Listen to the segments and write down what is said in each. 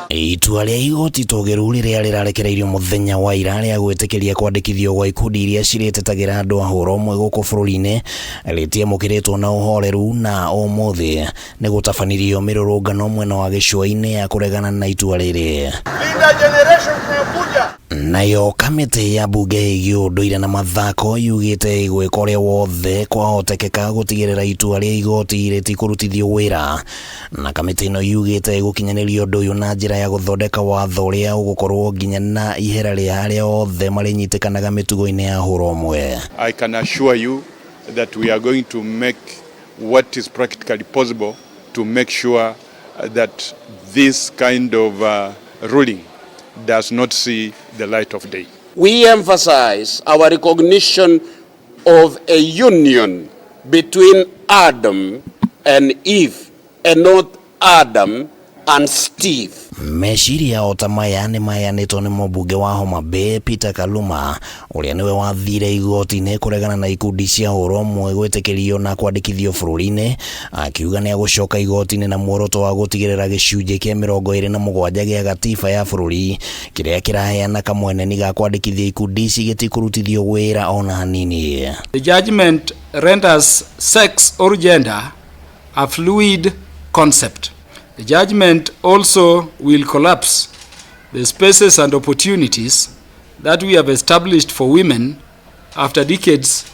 Itua rĩa igoti tũgĩru rĩrĩa rĩrarekereirio mũthenya wa ira rĩa gwĩtĩkĩria kwandĩkithio gwa ikundi iria cirĩtetagĩra andũ a hũra ũmwe gũkũ bũrũri-inĩ rĩtiamũkĩrĩtwo na ũhoreru, na ũmũthĩ nĩ gũtabanirio mĩrũrũngano mwena wa gĩcũa-inĩ ya kũregana na itua rĩrĩ. Linda generation tunayokuja. Nayo kamĩtĩ ya mbunge ĩgiĩ ũndũire na mathako yugĩte ĩgwĩka ũrĩa wothe kwahotekeka gũtigĩrĩra itua rĩa igoti rĩtikũrutithio wĩra, na kamĩtĩ ĩno yugĩte ĩgũkinyanĩria ũndũ ũyũ na njĩra ya gũthondeka watho ũrĩa ũgũkorwo nginya na ihera rĩa arĩa othe marĩnyitĩkanaga mĩtugo-inĩ ya hũra ũmwe. I can assure you that we are going to make what is practically possible to make sure that this kind of ruling does not see the light of day. We emphasize our recognition of a union between Adam and Eve and not Adam and Steve. Meciria o ta maya nĩ maheanĩtwo nĩ mũmbunge wa Homa Bay Peter Kaluma, ũrĩa nĩwe wathire igoti-inĩ kũregana na ikundi cia hũra ũmwe gwĩtĩkĩrio na kwandĩkithio bũrũri-inĩ, akiuga nĩ agũcoka igoti-inĩ na muoroto wa gũtigĩrĩra gĩcunjĩ kĩa 27 gĩa gatiba ya bũrũri kĩrĩa kĩraheana kamweneni ga kwandĩkithia ikundi ici gĩtikũrutithio wĩra ona hanini. The judgment renders sex or gender a fluid concept. The judgment also will collapse the spaces and opportunities that we have established for women after decades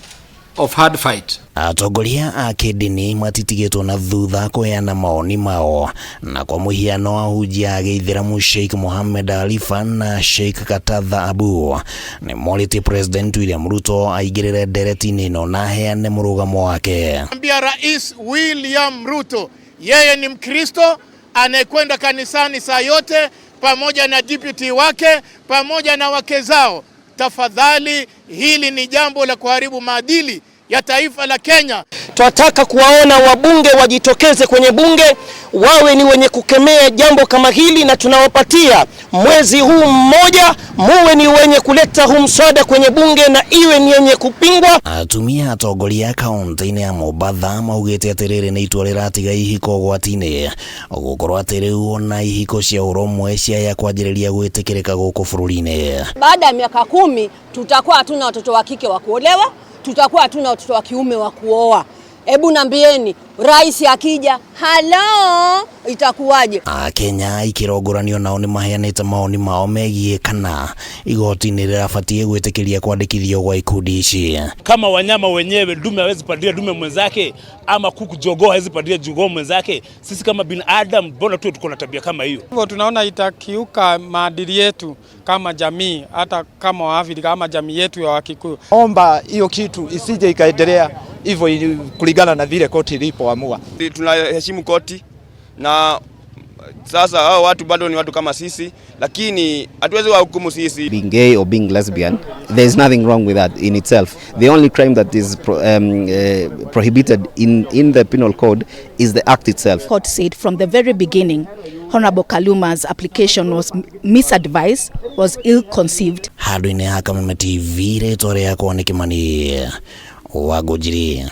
of hard fight. Atongoria a kĩndini matitigĩtwo na thutha kũheana mawoni mao, na kwa mũhiano ahunjia a gĩithĩramu Sheikh Mohammed Alifa na Sheikh Katatha Abu nĩ morĩtie President William Ruto aingĩrĩre ndereti-inĩ ĩno na aheane mũrũgamo wake. Ambia Rais William Ruto yeye ni Mkristo anayekwenda kanisani saa yote pamoja na deputy wake pamoja na wake zao. Tafadhali, hili ni jambo la kuharibu maadili ya taifa la Kenya. Twataka kuwaona wabunge wajitokeze kwenye bunge, wawe ni wenye kukemea jambo kama hili, na tunawapatia mwezi huu mmoja, muwe ni wenye kuleta huu mswada kwenye bunge na iwe ni yenye kupingwa. Atumia atongoria kaunti-inĩ ya Mombatha maugĩte atĩ rĩrĩ nĩ itua rĩratiga ihiko ũgwati-inĩ, gũkorwo atĩ rĩu ona ihiko cia ũrũmwe ciaya kwanjĩrĩria gwĩtĩkĩrĩka gũkũ bũrũri-inĩ. Baada ya miaka 10 tutakuwa hatuna watoto wa kike wa kuolewa, tutakuwa hatuna watoto wa kiume wa kuoa. Hebu nambieni, rais akija, halo, itakuwaje? Akenya ikĩrongoranio nao nĩ maheanĩte mawoni mao megiĩ kana igoti nĩ rĩrabatiĩ gwĩtĩkĩria kwandĩkithio gwa ikundi ici. Kama wanyama wenyewe, dume hawezi pandia dume mwenzake, ama kuku jogoo hawezi pandia jogoo mwenzake. Sisi kama binadamu, mbona tuwe tuko na tabia kama hiyo? Hivyo tunaona itakiuka maadili yetu kama jamii, hata kama Waafrika ama jamii yetu ya Wakikuyu. Omba hiyo kitu isije ikaendelea hivyo kulingana na vile koti ilipoamua. Tunaheshimu koti na sasa hao watu bado ni watu kama sisi, lakini hatuwezi wahukumu sisi. Being gay or being lesbian, there is nothing wrong with that in itself. The only crime that is prohibited in the penal code is the act itself. Court said from the very beginning, Honorable Kaluma's application was misadvised, was ill-conceived. Handũ-inĩ ha Kameme TV, rĩtwa rĩakwa nĩ Kĩmani wa Ngũnjiri.